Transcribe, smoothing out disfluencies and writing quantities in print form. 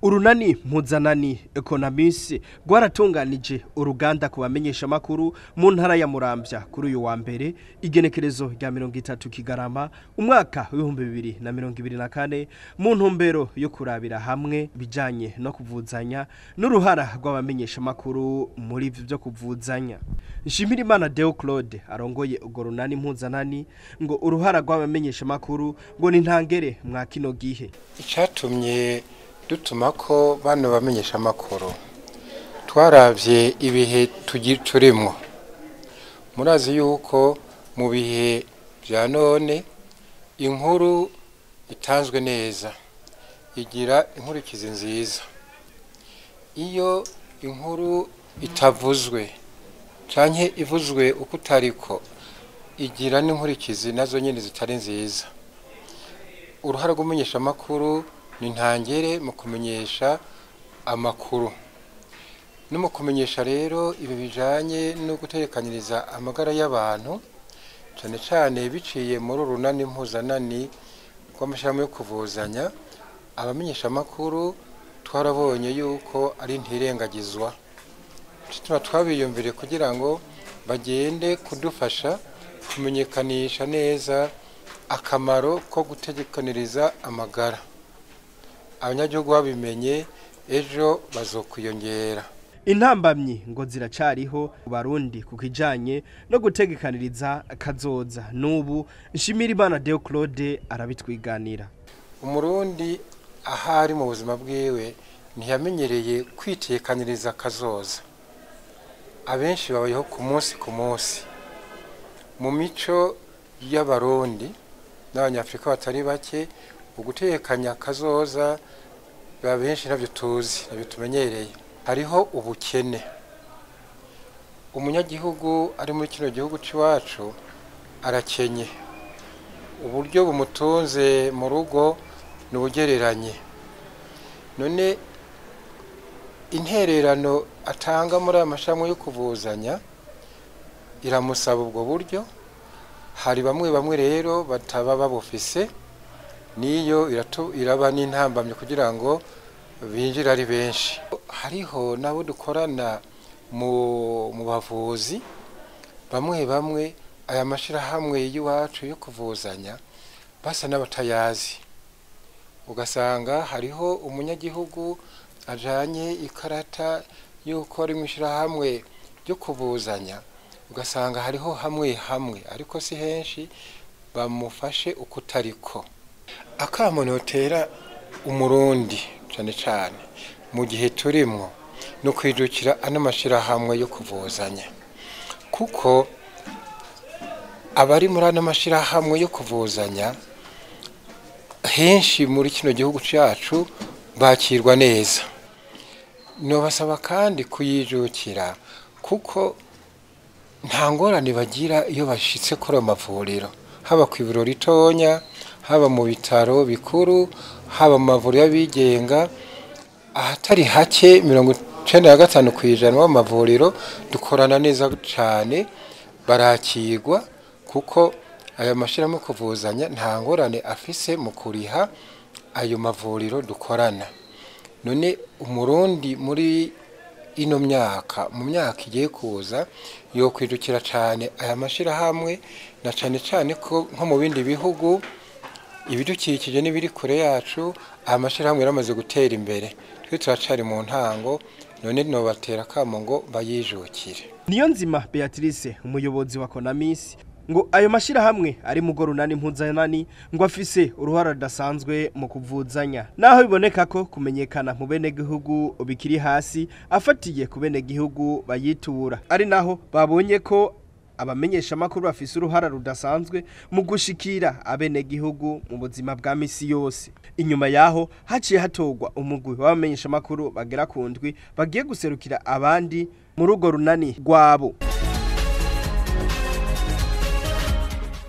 Urunani mpuzanani Economist rwaratunganije uruganda ku bamenyesha makuru mu ntara ya Muramvya kuri uyu wa mbere, igenekerezo rya 30 Kigarama umwaka w'2024, mu ntumbero yo kurabira hamwe bijanye no kuvuzanya n'uruhara rw'abamenyesha makuru muri ivyo byo kuvuzanya. Nshimirimana Deo Claude arongoye urwo runani mpuzanani ngo uruhara rw'abamenyesha makuru ngo ni ntangere mwa kino gihe. Icatumye dutuma ko bano bamenyesha makuru, twaravye ibihe turimwo. Murazi yuko mu bihe vya none inkuru itanzwe neza igira inkurikizi nziza. Iyo inkuru itavuzwe canke ivuzwe uko utariko, igira n'inkurikizi nazo nyene zitari nziza. Uruhara rw'umumenyesha makuru ni ntangere mu kumenyesha amakuru no mu kumenyesha rero ibi bijanye no gutekaniriza amagara y'abantu, cane cane biciye muri urunani mpuzanani rw'amashirahamwe yo kuvuzanya. Abamenyesha amakuru twarabonye yuko ari ntirengagizwa, tuba twabiyumvire kugira ngo bagende kudufasha kumenyekanisha neza akamaro ko gutegekaniriza amagara. Abanyagihugu babimenye ejo bazokwiyongera. Intambamyi ngo ziracariho Barundi ku kijanye no gutegekaniriza kazoza. N'ubu Nshimirimana Deo Claude arabitwiganira. Umurundi ahari mu buzima bwiwe ntiyamenyereye kwitekaniriza kazoza. Abenshi babayeho ku munsi ku munsi. Mu mico y'Abarundi n'Abanyafrika batari bake, ugutekanya kazoza benshi ntabyo tuzi, ntabyo tumenyereye. Hariho ubukene. Umunyagihugu ari muri kino gihugu c'iwacu arakenye, uburyo bumutunze mu rugo ni ubugereranye. None intererano atanga muri aya mashirahamwe yo kuvuzanya iramusaba ubwo buryo. Hari bamwe bamwe rero bataba babufise, niyo iraba n'intambamye kugira ngo binjire ari benshi. Hariho nabo dukorana mu bavuzi bamwe bamwe, aya mashirahamwe y'iwacu yo kuvuzanya basa n'abatayazi. Ugasanga hariho umunyagihugu ajanye ikarata y'uko ari mw'ishirahamwe ryo kuvuzanya, ugasanga hariho hamwe hamwe, ariko si henshi, bamufashe ukutariko. Akamo notera Umurundi cane cane mu gihe turimwo no kwijukira ano mashirahamwe yo kuvuzanya, kuko abari muri ano mashirahamwe yo kuvuzanya henshi muri kino gihugu cyacu bakirwa neza. Nobasaba kandi kuyijukira, kuko nta ngorane bagira iyo bashitse kuri ayo mavuriro, haba ku ivuriro ritonya, haba mu bitaro bikuru, haba mu mavuriro y'abigenga. Ahatari hake 95% w'amavuriro dukorana neza cane, barakirwa, kuko aya mashirahamwe kuvuzanya nta ngorane afise mu kuriha ayo mavuriro dukorana. None Umurundi muri ino myaka, mu myaka igiye kuza, yokwijukira cane aya mashirahamwe, na cane cane ko nko mu bindi bihugu ibidukikije n'ibiri kure yacu aya mashirahamwe yaramaze gutera imbere, twe turacari mu ntango. None nobatera akamo ngo bayijukire. Niyonzima Beatrice, umuyobozi wa Konamisi, ngo ayo mashirahamwe ari mu gorunani mpuzanani ngo afise uruhara rudasanzwe mu kuvuzanya, naho biboneka ko kumenyekana mu bene gihugu bikiri hasi afatiye ku bene gihugu bayitura, ari naho babonye ko abamenyesha makuru bafise uruhara rudasanzwe mu gushikira abene gihugu mu buzima bwa misi yose. Inyuma yaho haciye hatogwa umugwi w'abamenyesha makuru bagera ku ndwi bagiye guserukira abandi muri urwo runani rwabo.